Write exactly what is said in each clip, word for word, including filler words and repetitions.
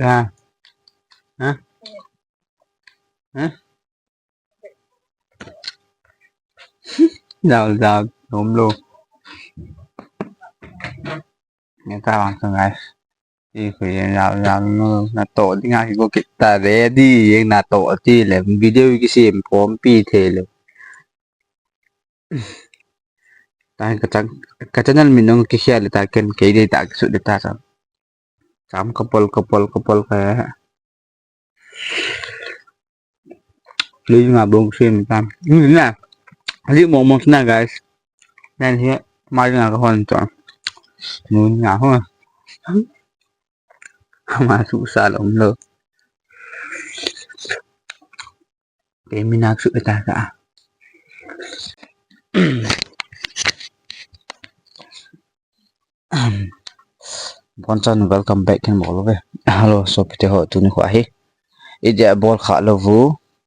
Ha? Ha? Ha? Jao, jao, nom lou. Nge ta vang ka, guys. Ti khu jao, jao, nom lou. Natoh dinga kigo kit ta ready. Jeng natoh ti le video kisem pom pi thei lou. Ta ka chang, ka channel min nong kikhel le ta ken kei dei ta kisu de ta sa. Cham kapol, kapol, kapol ka. Lui nga bong sim ta. Ni na. Ali mong mong na, guys. Nan hi mai nga ka hon to. Nu nga ho. Ma su sa lom lou. Kei mi nak su ta ka. Bon chan welcome back ken bol ve. Hello, sopi te ho, tuni khu ahi. Idia bol kha lou vu.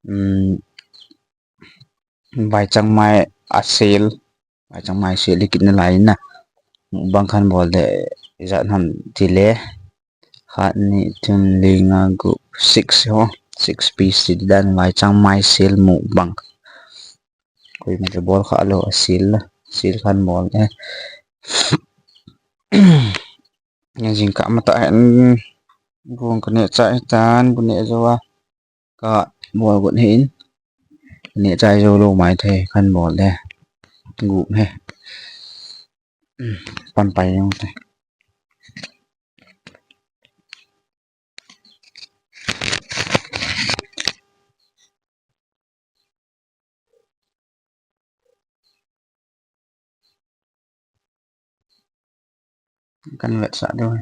Um, Vaichang mai a sale. Vaichang mai sale hi kit nalai na. Mukbang khan bol de, ijat ham ti le. Khat, ni, thum, li, nga, gup, six ho. Six piece ti dan Vaichang mai sale mukbang. Koima chu bol kha lou a sale la. Sale khan bol e. Nge jingkah matah hin gong ka neh chai tan, bu neh jou a. Ka bol got hin. Neh chai jou lou mai thei khan bol le. Gup he. Pan pai jong te. Kan vetsah diu.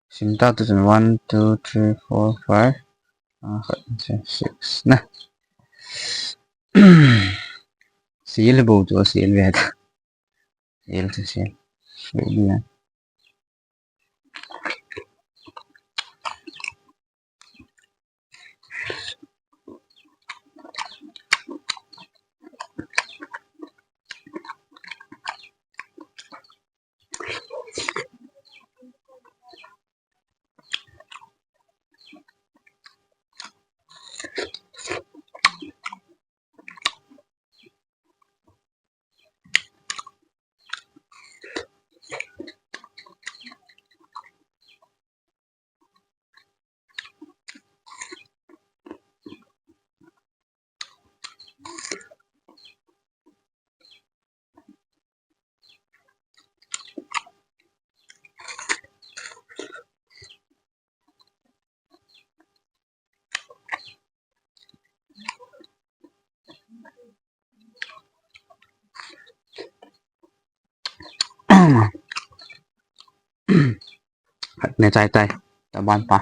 Sim ta tu chun one, two, three, four, five. Ah, khat, six, six. Na. Sale bou tu, sale ve ta. Sale tu, sale. Sale ve. Khat ne chai tai, ta ban pa.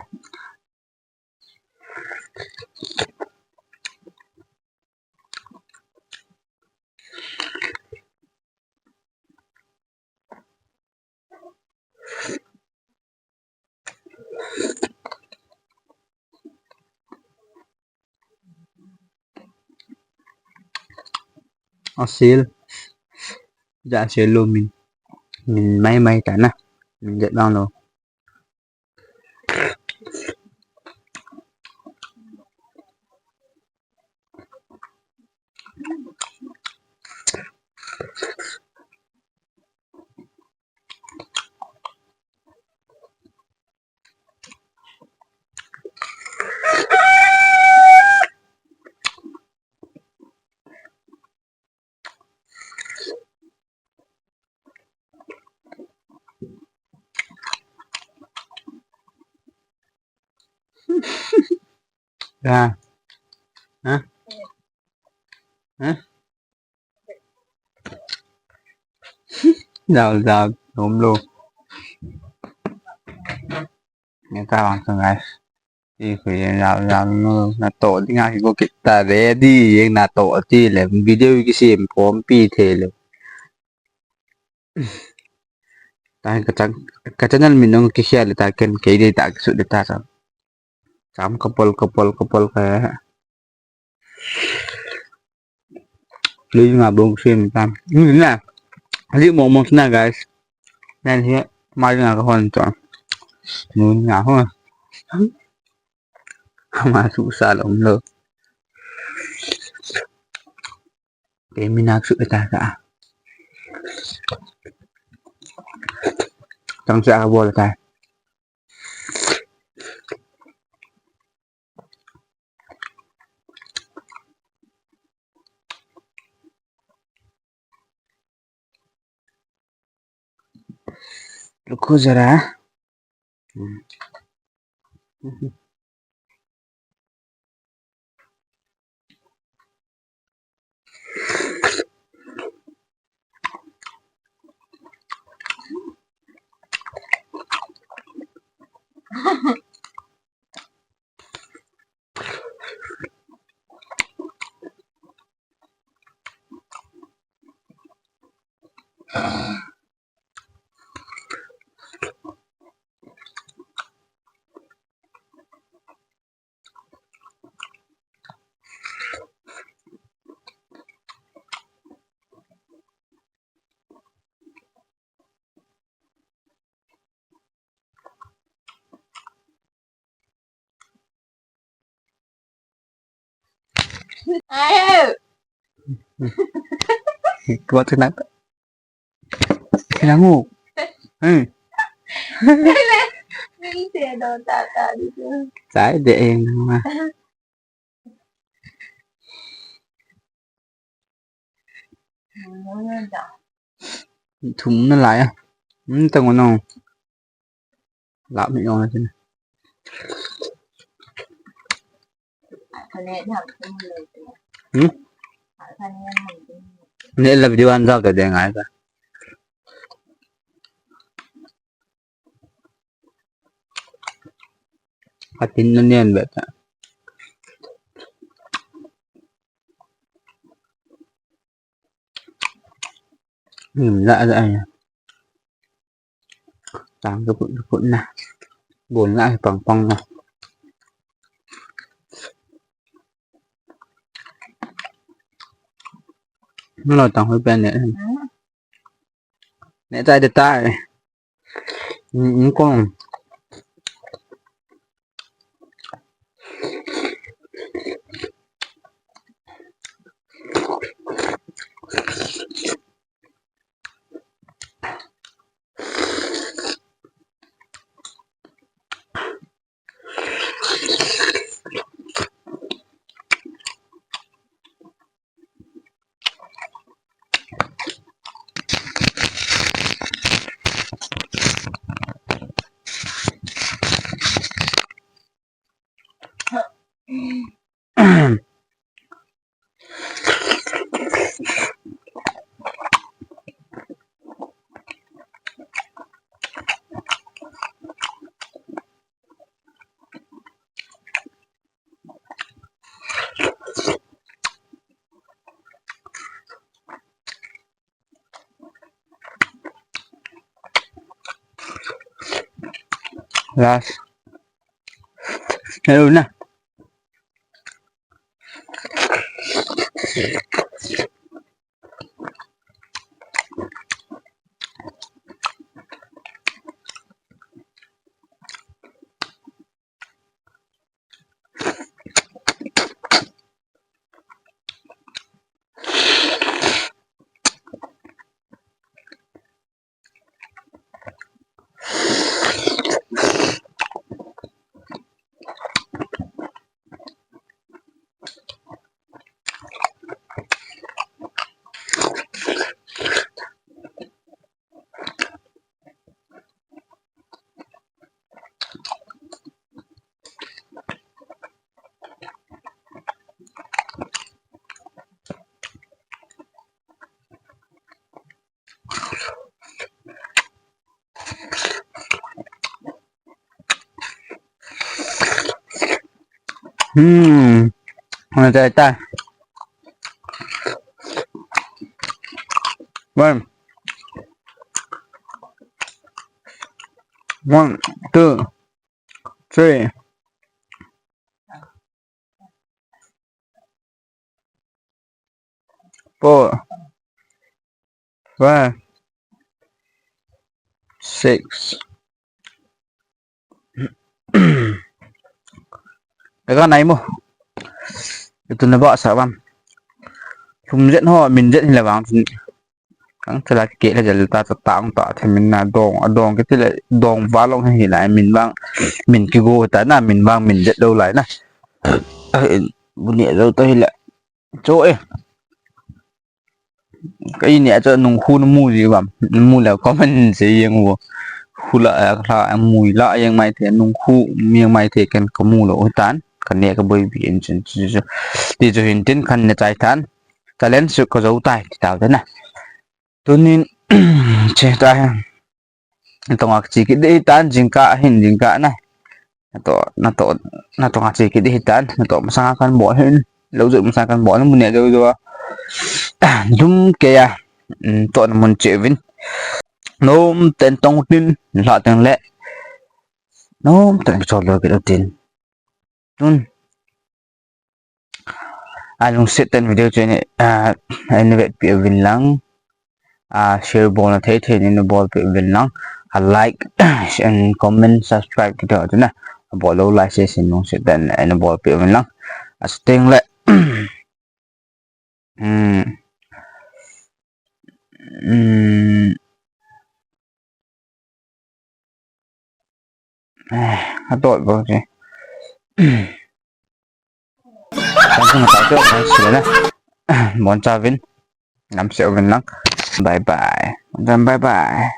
A sale. Ja sale lou min. Min mai mai ta na. Min ja dang lou. Ya. Hah? Hah? Jao, jao, nom lou. Nge ta vang ka, guys. Ti khu jao, jao, nom lou. Natoh dinga kigo kit ta ready. Jeng natoh ti le. Video kisem pom pi thei lou. Ta ka chang, ka channel min nong kikhel le ta ken kei dei ta kisu de ta sa. Cham kapol, kapol, kapol ka. Lui nga bong sem tan. Ni na. Ali mong mong na, guys. Nan hi mai nga ka hon to. Nu nga ho. Ama su sa lom lo. Ke mi nak su ta ka. Tang sa ka bol ta. रुको जरा। Ayo. Kuat kenapa? Kenapa? Hmm. Minta dong tak tak gitu. Saya deh yang nama. Thum na lai a. Hmm, tang ngon. La mi ngon na tin. Hmm? Ne la video an jao ta de ngai ta. Atin na nian beta. Nim la la. Tang ka put put na. Bon la pang pang na. Nó là tao hơi bên này. Nè tai tai tai. Ừ, ừ, con. Last. Hello na. Hmm. Mana tai tai. One. One, two, three. four, five, six. Ega nai mo. Itu na ba sa bam. Thum jet ho, min jet hi la bang. Kang chala ke la jal ta ta tang ta the min na dong, a dong ke ti le dong va long hi la min bang. Min ki go ta na, min bang, min jet lo lai na. Ai, bu ni lo ta hi la. Cho e. Ka ini a cho nung khu na mu ji bam. Mu la comment se yeng wo. Khu la a la a mu la yeng mai the nung khu mi yeng mai the ken ka mu lo tan. Ka ne ka boi bi en chen chu chu. Ti chu hin tin kan ne chai tan. Talent su ka zo tai ti tau te na. Tunin che ta hen. Tonga chi ki de tan jingka hin jingka na. Nato, nato, nato nga chi ki di hitan, nato masanga kan bol hin, lo jut masanga kan bol hin, mun ne jo jo. Dum ke ya, mm, to na mun che vin. Nom ten tong tin, la ten le. Nom ten cho lo ki tin. Tun. A lungset ten video chu ni, a, ani vet pi vin lang. A, share bol na thei thei ni na bol pi vin lang. A like and comment, subscribe ki to na. A bol lo like se sin lungset ten ani bol pi vin lang. A sting le. Hmm. Hmm. Eh, a to bo che. Kan sung ta to na sila na. Bon cha vin. Nam se vin lang. Bye bye. Bye bye.